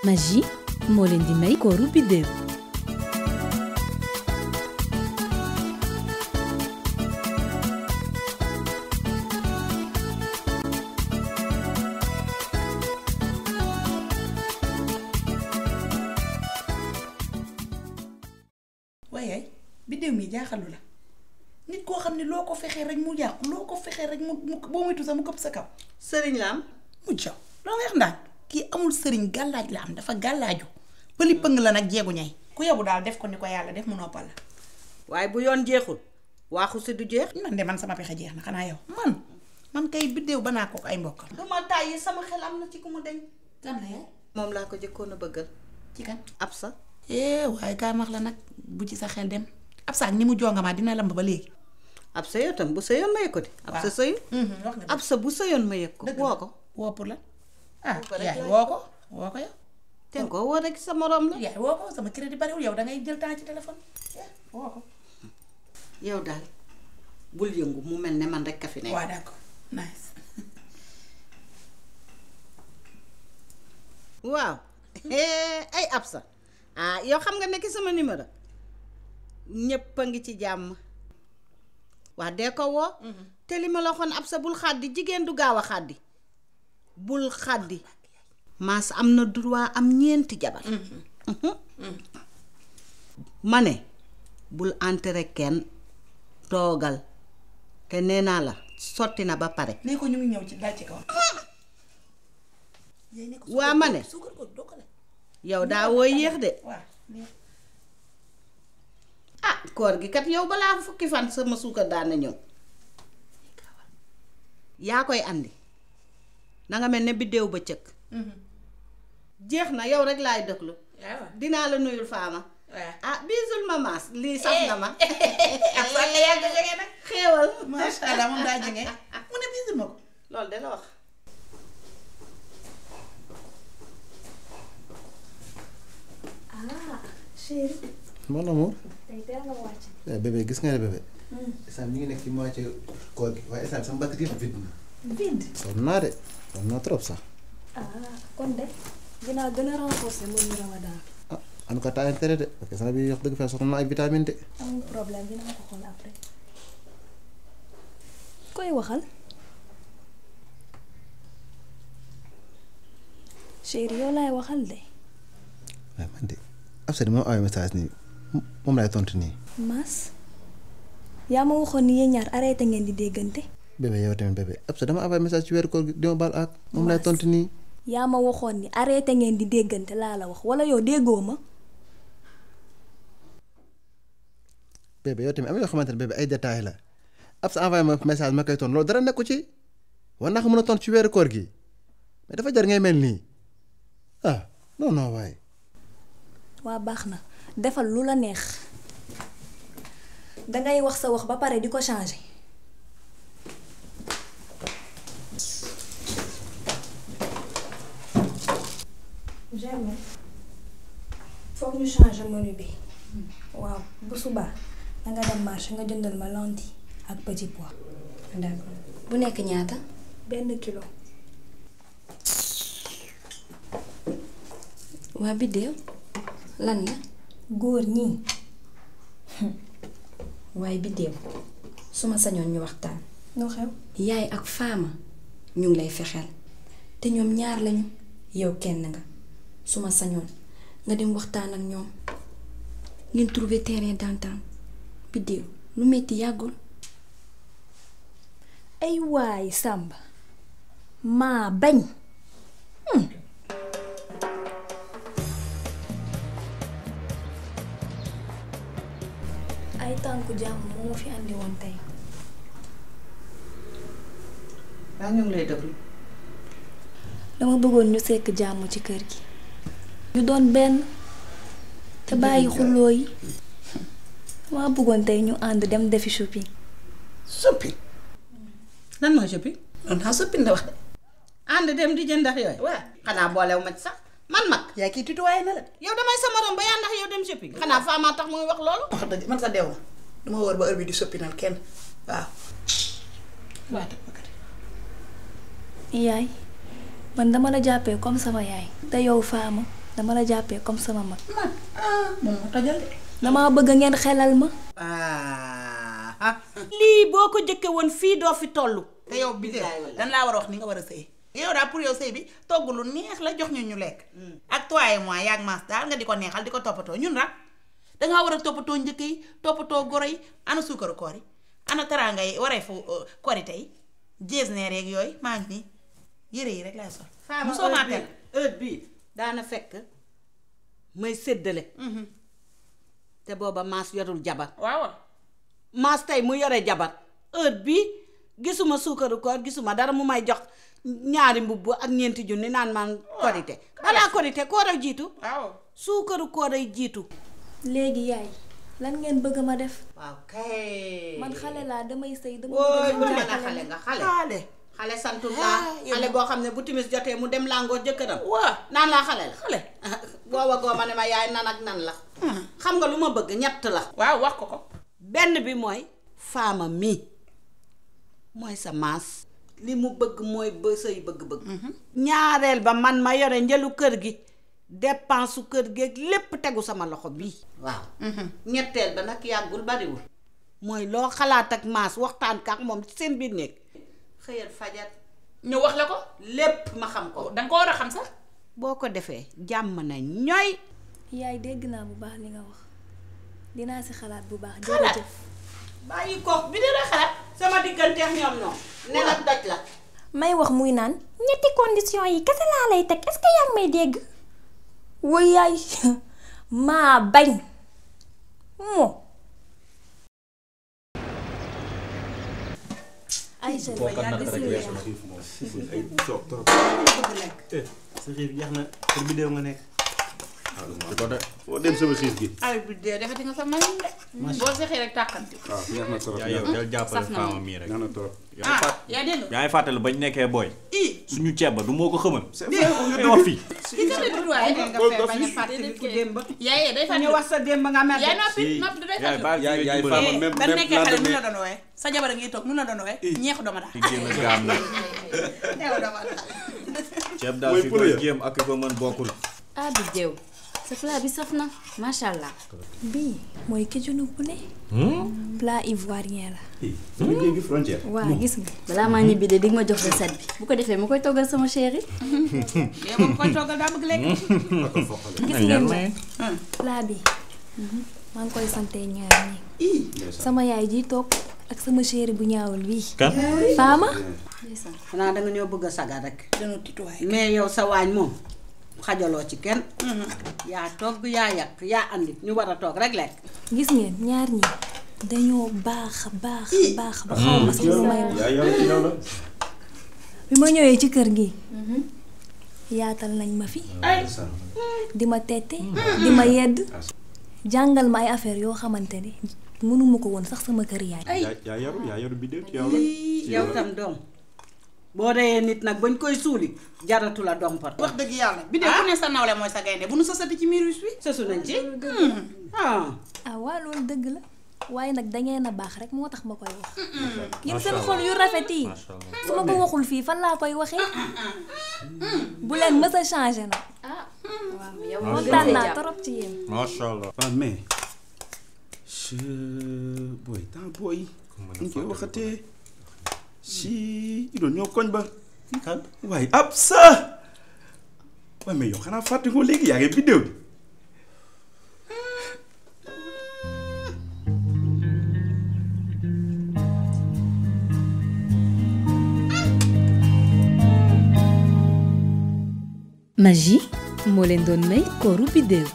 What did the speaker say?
Magie moo leen di may kooru Bidew. waaye Bidew mi jaaxalu la nit koo xam ne loo ko fexee rek mu yàqu loo ko fexee rek mu boo moytu sax mu këpp sa kaw. sëriñ la am. mu jaw loo nga wax ndaan kii amul sëriñ gàllaaj la am dafa gàllaaju pëli pëng la nag jeegu ñay ku yebu daal def ko ni ko yàlla def mu noppal la. waaye bu yoon jeexul waaxu si du jeex. man de man sama pexe jeex na xanaa yow man kay Bidew ba naa ko ay mbokkam. du ma tàyyi sama xel am na ci ku mu deñ. kan la yow. moom laa ko jëkkoon a bëggal. ci kan Absa. waaye kaa max la nag bu ci sa xel dem Absa ak ni mu jongamaa dina lamb ba léegi. Absa yow tam bu sëyoon ma yëg ko di. Absa sëyu. wax nga Absa bu sëyoon ma yëg ko. woo ko woo pour la yaay woo ko yow. te nga ko woo rek sa morom la. yaay woo ko sama crédit bariwul yow dangay jël temps ci téléphone woo ko. yow daal bul yëngu mu mel ne man rek ka fi nekk. waaw d'accord nice. waaw ay Absa yow xam nga nekk sama numéro ñépp a ngi ci jàmm. waa dee ko woo. te li ma la waxoon Absa bul xàddi jigéen du gaaw a xàddi bul xàddi. maas am na droit am ñeenti jabar. ma ne bul enteré kenn toogal te nee naa la sotti na ba pare. nee ko ñu ngi ñëw ci daal ci kaw. waa ma ne yow daa woo yéex de. koor gi kat yow balaa fukki fan sama suukar daana ñëw. yaa koy andi na nga mel ne Bidew ba cëkk. jeex na yow rek laay dëglu. dinaa la nuyul faama. bisul ma maas lii saf na ma. ak fan la yàgg jógee nag. xéewal. macha allah moom daa jógee mu ne bisul ma ko. loolu de la wax. chérie. mon amour. tey teel nga wàcc. bébé gis nga ne bébé. instant ñu ngi nekk ci moitié koor gi waaye instant sama batterie yëpp vide na. vide. sonn naa de sonn naa trop sax. kon de dinaa gën a renforcer mënu Ramadan. en tout cas t'as intérêt de parce que sama bi wax dëgg fa soxla naa ay vitamine de. amul problème dina ma ko xool après. koy waxal. chérie yow laay waxal de. waaye man de Absa moo envoyé message nii moom laay tontu nii. Mas yaa ma waxoon ni yéen ñaar arrêté ngeen di déggante. bébé yow tamit bébé Absa dama envoyé message ci weeru koor gi dima baal ak moom laay tontu nii. yaa ma waxoon ni arrêté ngeen di déggante laa la wax wala yow déggoo ma. bébé yow tamit am na yoo xamante ne bébé ay détails la Absa envoyé ma message ma koy tontu loolu dara nekku ci war naa ko mën a tontu ci weeru koor gi mais dafa jar ngay mel nii non waaye. waa baax na defal lu la neex dangay wax sa wax ba pare di ko changer. Germaine foog ñu changer menu bi waaw bu subaa danga dem marché nga jëndal ma lentille ak petit pois. d'accord bu nekk ñaata. 1 kilo. waa Bidew lan la. góor ñii. waaye Bidew su ma sañoon ñu waxtaan. noo xew. yaay ak faama ñu ngi lay fexeel te ñoom ñaar lañu yow kenn nga su ma sañoon nga dem waxtaan ak ñoom ngeen trouver terrain d'entente. Bidew lu metti yàggul. ay waay Samba maa bañ. ay tànku jàmm moo ma fi andi woon tey. waa ñu ngi lay déglu. dama bëggoon ñu sekk jàmm ci kër gi. ñu doon benn te bàyyi xulloo yi. dama bëggoon tey ñu ànd dem defi shopping. shopping. lan mooy shopping. non naa shopping la wax de. ànd dem di jënd ndax yooyu. waaw xanaa boolewu ma ci sax man mag. yaa kii tutoyé na la. yow damay sama morom ba yaa ndax yow dem shopping. xanaa faamaa tax muy wax loolu. wax dëgg man sa deew ma dama wóor ba heure bi di shoppingal kenn waaw. waaw te bëgg yaay man dama la jàppee comme sama yaay. te yow faama dama la jàppee comme sama mag. moom moo tojal de. dama bëgg ngeen xelal ma. lii boo ko jëkke woon fii doo fi toll. te yow bi dan laa war a wax ni nga war a sëy. yow daal pour yow sëy bi togg lu neex la jox ñu lekk. ak toi et moi yaag maas daal nga di ko neexal di ko toppatoo ñun nag dangaa war a toppatoo njëkk yi toppatoo goro yi ana suukaru koor yi ana teraanga yi waree fu korite yi jeesneer yeeg yooyu maa ngi nii yére yi rek laay sol. Fama heure bii daana fekk may séddale. te booba maas yorul jabar. waaw. maas tey mu yore jabar heure bii gisuma suukaru koor gisuma dara mu may jox ñaari mbubb ak ñeenti junni naan man korite. balaa korite koor a jiitu. waaw suukaru koor ay jiitu. léegi yaay lan ngeen bëgg ma def. waaw kay. man xale laa damay sëy dama wóoy bëgg bu ngeen mel ne jàppale xale ma. nga xale santul laa xale boo xam ne bu timis jotee mu dem làngoo jëkkëram. waaw naan laa xale la. xale. booba gooma ne ma yaay nan ak nan la. xam nga lu ma bëgg ñett la. waaw wax ko ko. benn bi mooy Fama mi mooy sa maas li mu bëgg mooy ba say bëgg-bëgg. ñaareel ba man ma yore njëlu kër gi dépense su kër gi lépp tegu sama loxo bii. waaw. ñetteel ba nag yàggul bariwul. mooy loo xalaat ak maas waxtaan ak moom ci seen biir néeg xëyal fajar ñu wax la ko. lépp ma xam ko. danga ko war a xam sax. boo ko defee jàmm na ñooy. yaay dégg naa bu baax li nga wax dinaa si xalaat bu baax. xalaat jërëjëf. bàyyi ko bi dina xalaat sama digganteex ñoom ñoom. ne nag daj la. may wax muy naan ñetti condition yi kese laa lay teg est-ce que yaa ngi may dégg. woy yaay maa bañ moo. ay boo ko natt rek weesu na ay coob trop. sa xiif jeex na kër bi déew nga nekk. di ko de foo dem sama xiif gi. ay bi dee defati nga sa mayin de. boo sexee rek tàkkanti. waaw neex na trop. yaa yow del jàppale Fama mii rek. neex na trop. yaa dégg yaa ngi fàttali bañ nekkee booy. i suñu ceeb ba du moo ko xamal. c'est vrai ngay wax fii. ki ka leen waaye nga fee bañ a fàttali ku démb. yaay day ñu fàttali wax sa démb nga mer. yaay noppi noppi du day yaay fàttali. baal yaay Fama même ban nekkee xale nu la même doon wooye sa jabar a ngi toog nu la doon wooye ñeexu dama daal. ci génn gaam nag. ñeexu dama daal. ceeb daal fi koy jéem ak ko mën bokkul. ah bi jeew sa plat bi saf na macha allah. bii mooy kéjunu poulet. plat ivoirien la. suñu géej gi frontière. waaw gis nga balaa maa ñibbi de dig ma jox recette bi bu ko defee ma koy toggal sama chéri. yow moom koy toggal daa bëgg lekk. gis ngeen ma plat bi maa ngi koy sante ñaar ñi sama yaay ji toog ak sama chéri bu ñaawul bii. kan. Fama. xanaa danga ñoo bëgg a saga rek. dañoo tituwaay. mais yow sa waañ moom xajaloo ci kenn. yaa togg yaa yàq yaa andi ñu war a toog rek lekk. gis ngeen ñaar ñi dañoo baax ba xaw ma sax lu may wax. yaa yàlla ci yow la. bi ma ñëwee ci kër gi yaatal nañ ma fi di ma tette di ma yedd jàngal ma ay affaire yoo xamante ni mënuma ko woon sax sama kër yaay. yaa yaru bi dee ci yow la. yow tam doom boo reyee nit nag bañ koy suuli jaratu la dompat. wax dëgg yàlla bi de ku ne sa nawle mooy sa gaynde bu nu sosati ci miir wi. sësu nañ ci. waa loolu dëgg la waaye nag dangeen a baax rek moo tax ma koy wax. yéen seen xol yu rafet yi su ma ko waxul fii fan laa koy waxee. bu leen mës a changé nag. waaw yow kontaan naa trop ci yéen. macha allah. mais booy temps booy. ñu koy waxatee si doon ñoo koñ ba. waaye ab sa waaye mais yow xanaa fàtte ko léegi yaa ngi vidéo bi. Magie moo leen doon may kooru biddéew.